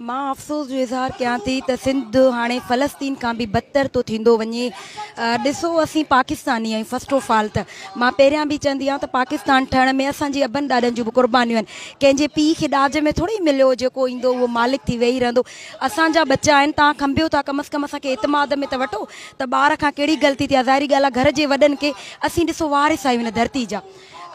مان افسوس جو اظهار ڪيان ٿي ته سنڌ هاڻي فلسطين کان به بدتر ٿو ٿيندو وڃي. ڏسو اسين پاڪستاني آهيون فرسٽ آف آل ته مان پهريان به چوندي آهيان ته پاڪستان ٺهڻ ۾ اسان جي ابن ڏاڏن جون به قربانيون آهن. ڪنهن جي پيء کي ڏاج ۾ ٿوري مليو جيڪو ايندو اهو مالڪ ٿي ويهي رهندو. اسان جا ٻچا آهن توهان کنڀيو ٿا ڪم از ڪم اسان کي اعتماد ۾ ته وٺو ته ٻار کان ڪهڙي غلطي ٿي آهي. ظاهري ڳالهه آهي گهر جي وڏن کي اسين ڏسو وارث آهيون هن ڌرتي جا.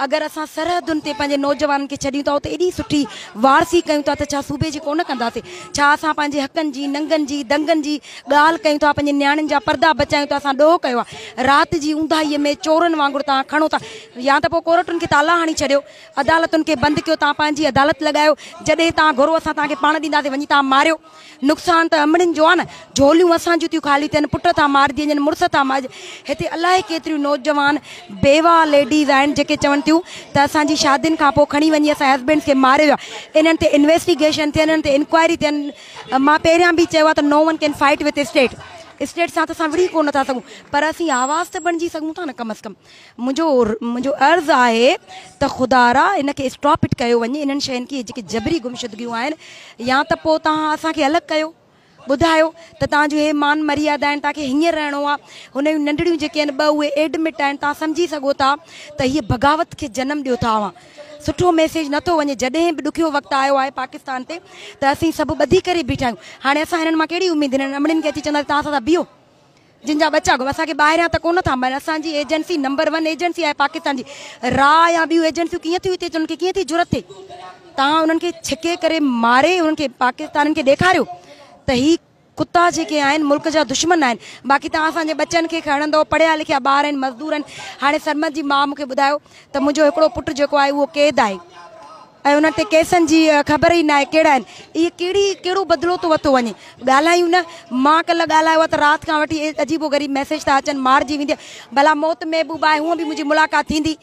اگر اسان سرحدن تي پنهنجي نوجوانن کي ڇڏيون ٿا اتي ايڏي سٺي وارثي ڪيون ٿا ته ڇا صوبي جي ڪونه ڪنداسين؟ ڇا اسان پنهنجي حقن جي، ننگن جي، دنگن جي ڳالهه ڪيون ٿا، پنهنجي نياڻين جا پردا بچايون ٿا، اسان ڏوهه ڪيو آهي؟ رات جي اونداهيء ۾ چورن وانگر توهان کڻو ٿا يا ته پوء ڪورٽن کي تالا هڻي ڇڏيو، عدالتن کي بند ڪيو، توهان پنهنجي عدالت لڳايو، جڏهن توهان گهرو اسان توهان کي پاڻ ڏينداسين، وڃي توهان ماريو. نقصان ته امڙين جو آ نه، جهوليون اسان جون ٿيون خالي ٿين، پٽ ٿا مارجي وڃن، مڙس ٿا مارجن، هتي الائي ڪيتريون نوجوان بيواهه ليڊيز آهن جيڪي چون ٿيون ته اسان جي شادين کان پوء کڻي وڃي اسان هسبينڊز کي ماريو ويو آهي، انهن تي انويسٽيگيشن ٿين، انهن تي انڪوائري ٿين، مان پهريان به چيو آهي ته no one can fight with state, state سان ته اسان وڙهي ڪونه ٿا سگهون پر اسين آواز ته بڻجي سگهون ٿا نه ڪم از ڪم. منهنجو منهنجو عرض آهي ته خدارا ان کي اسٽاپ it ڪيو وڃي انهن شين کي جيڪي جبري گمشدگيون آهن يا ته پوء توهان اسان کي الڳ ڪيو ٻڌايو ته توهان جون هي مان مريادا آهن توهان کي هيئن رهڻو آهي هن جون ننڍڙيون جيڪي آهن ٻه اهي ايڊمٽ آهن توهان سمجهي سگهو ٿا ته هيء بغاوت کي جنم ڏيو ٿا اوهان سٺو ميسيج نٿو وڃي جڏهن به ڏکيو وقت آيو آهي پاڪستان تي ته اسين سڀ ٻڌي ڪري بيٺا آهيون هاڻي اسان هنن مان ڪهڙي اميد هنن امڙين کي اچي چونداسين توهان اسان سان بيهو جن جا ٻچا گم اسان کي ٻاهريان ته ڪونه ٿا مارين اسان جي ايجنسي نمبر ون ايجنسي آهي پاڪستان جي را يا ٻيون ايجنسيون ڪيئن ٿيون هتي اچن انهن کي ڪيئن ٿي جرئت ٿئي تان انهن کي ڇڪي ڪري ماري انهن کي پاڪستانين کي ڏيکاريو ته هي ڪتا جيڪي آهن ملڪ جا دشمن آهن باقي تان اسان جي ٻچن کي کڻندو پڙهيا لکيا ٻار آهن مزدور آهن هاڻي سرمد جي ماء مونکي ٻڌايو ته منهنجو هڪڙو پٽ جيڪو آهي اهو قيد آهي ۽ انهن تي ڪيسن جي خبر ئي ناهي ڪهڙا آهن اهي ڪهڙي ڪهڙو بدلو ٿو وتو وڃي ڳالهايون نه مان ڪلهه ڳالهايو آهي ته رات کان وٺي عجيب و غريب ميسيج ٿا اچن مارجي ويندي ڀلا موت محبوب آهي هونء به منهنجي ملاقات ٿيندي.